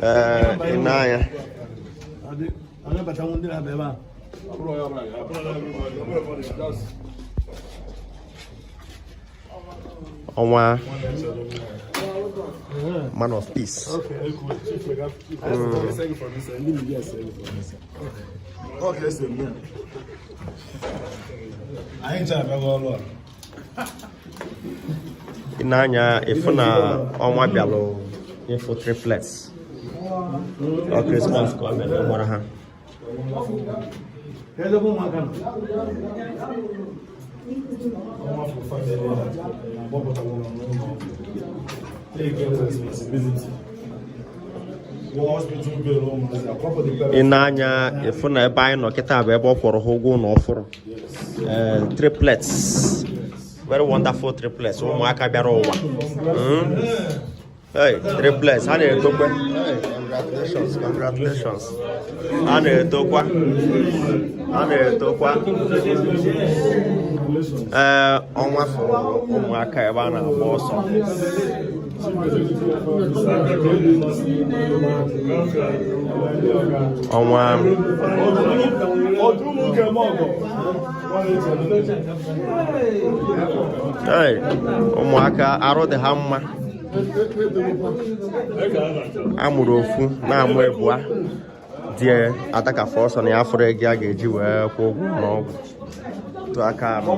Ee, ị na-anya. Ọnwa, man of peace. Ị na-anya, ịfụ na ọnwa bịalụ ịfụ triplets. Ọ Christmas ka ọ bịara ịgbara ha. Ị na-anya, ịfụ na ebe anyị nọ kịta bụ ebe ọ kwụrụ ha ụgwọ ụlọ ọfụrụ. Ee, triplets, very wonderful triplets, ụmụaka bịara ụwa. Hey, triplets, ha na-etokwa. Hey, congratulations, congratulations. Ha na-etokwa, ha na-etokwa. Ee, ọnwa fụrụ ụmụaka ebe a na-agba ọsọ. Ọnwa. Hey, ụmụaka arụ dị ha mma. A mụrụ ofu na-amụ ebua die atakafụ ọsọ na ya fụrụ ego a ga-eji wee kwụ ụgwọ n'ọgwụ tụ aka arụ.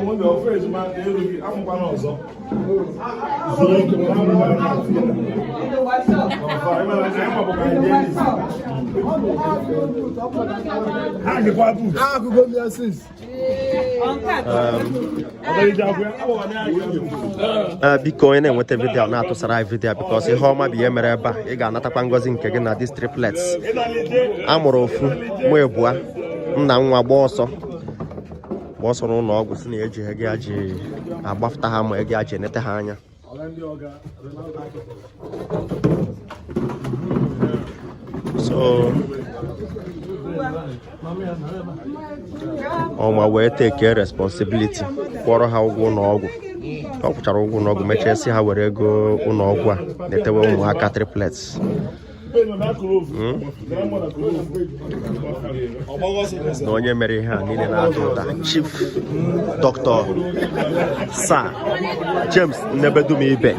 Ee, biko, onye na-enweta vidio na-atụsara anyị vidio, because ihe ọma bụ ihe mere ebe a. Ị ga-anatakwa ngọzi nke gị na these triplets. A mụrụ ofu, mụ ebua, nna nwa gba ọsọ, gba ọsọ n'ụlọ ọgwụ, si na eji ego ya ji agbafụta ha ma ego ya ji enete ha anya. So ọnwa wee take responsibility kwụọrọ ha ụgwọ ụlọ ọgwụ. Ọ kwụchara ụgwọ ụlọ ọgwụ, mechaa sị ha were ego ụlọ ọgwụ a na-etewe ụmụaka triplets. Na onye mere ihe a niile na-ada ụda, Chief Dr. Sir James Nnebedum Ibe,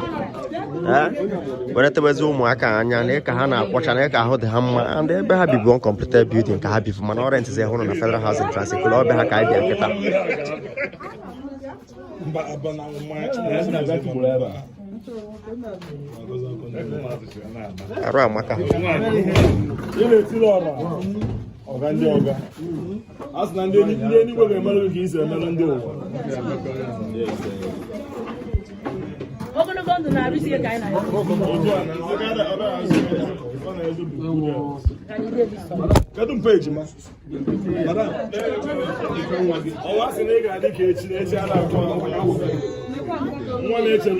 were tebezi ụmụaka anya na ka ha na-akwọcha na ka ahụ dị ha mma. And ebe ha bibu, uncompleted building ka ha bibu, mana ọ rentzi hụrụ na Federal Housing Trans-Ekulu, ọ be ha ka anyị bịa kịta. Arụ amaka. Ọga ndị ọga a sị na ndị eluigwe ga-emerụ gị ka i si emerụ ndị ụwa. Ogologo ndụ na arụ isi ike ka anyị na-ayọ. Kedu mpe ejima? Ọnwa sị na ị ga-adị ka echi na echi a na-akụ nwa na-eche.